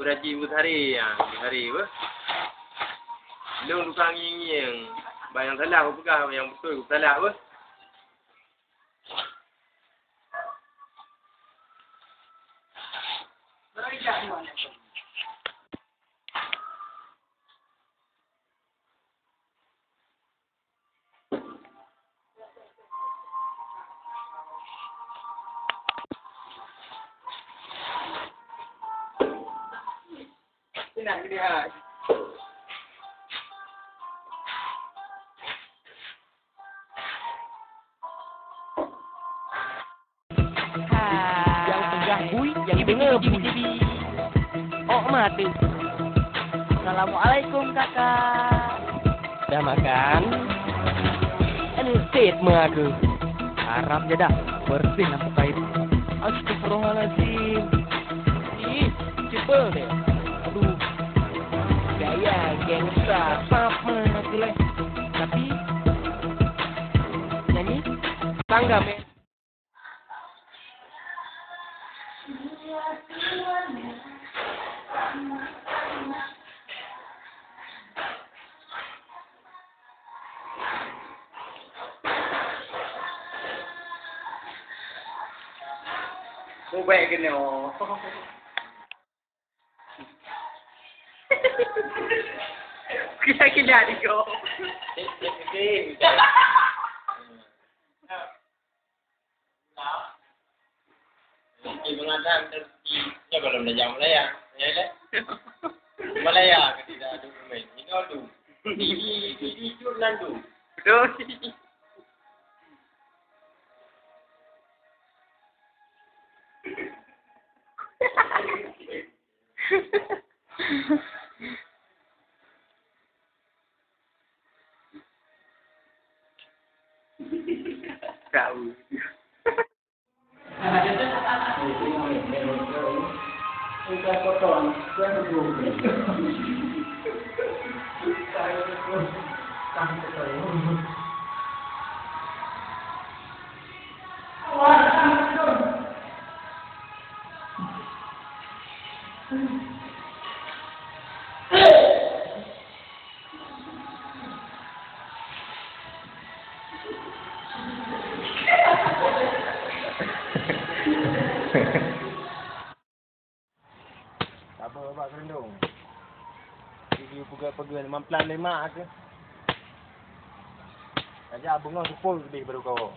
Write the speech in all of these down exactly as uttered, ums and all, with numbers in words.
Beuraji Ibu Sari, ya, Ibu Sari, apa? Lôn tukang ngieng-ngieng. Bah nyang salah kupeugah, nyang beutôi kusalah, apa? Nyang peugah bui, nyang deungoe bui. Ôk maté. Assalamualaikum, Kakak. Dah makan? Aneuk set meuaku. Haram jadah, beureuséh lam peukai. Astagfirullahalazim. Ih, ceupeu deh. Aduh. Gaya gangsta, pap meuaku leh. Tapi, nyanyi tangga meh. Ubek keunoe. Gila-gila di kau. Di mengatakan tertibnya belum dah jam Malaya. Ya kan? Malaya ketika ada pemain. Ini aduh. Ini, ini jurnal tu. Betul. Tahu. Saboh bak keurindong. Di peugah-peugah limong plah lima tu. Raja beungoh seupôt leubeh baru kawa.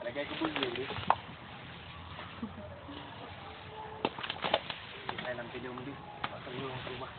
Lagèe kubeuet lé. Hai lam keunyong deh. Bak keunyong rumah.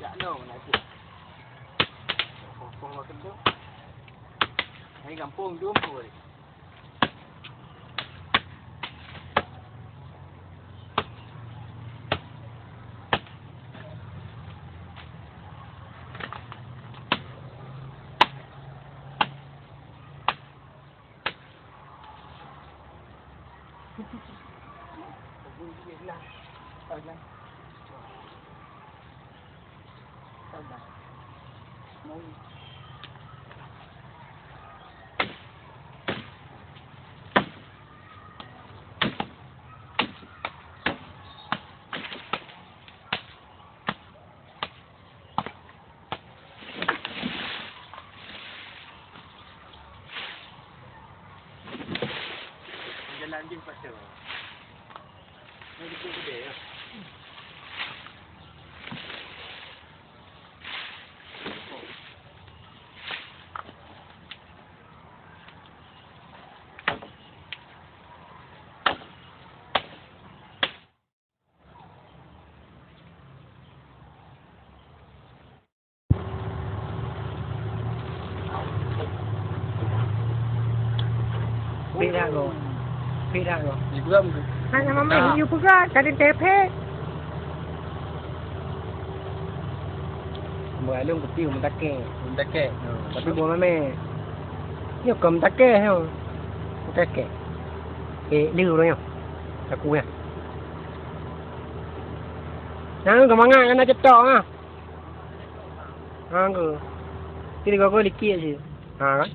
Jak lom na cit. Poh-poh bak keudong. Hai gampông dum pun. Jalan jih pasal. Ni dikit gede ya. Pih dah go. Pih dah go. Jipeugah mungkin. Hana mamah Ah. you peugah, tadi tepek. Meualung keuti meutakè. Meutakè. Ha, tapi buah mamè. Nyoe kon meutakè nyoe. Meutakè. Eh, lé ureueng nyoe. Aku ya. Nang keumangat keunan cetok ah. Ha ke. Ti digogo likit je. Ha kan?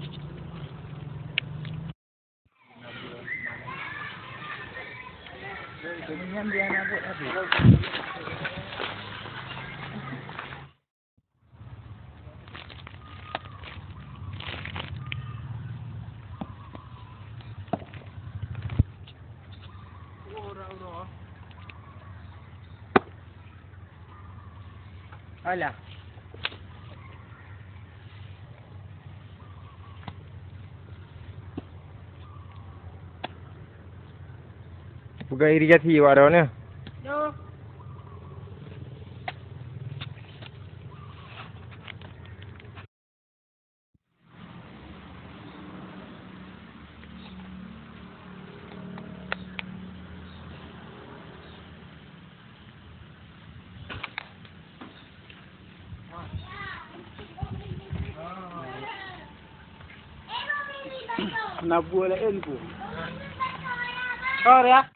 Alah. Peugah irigasi awak droeneuh. Yo. Na buah laén pun. Sorry ya.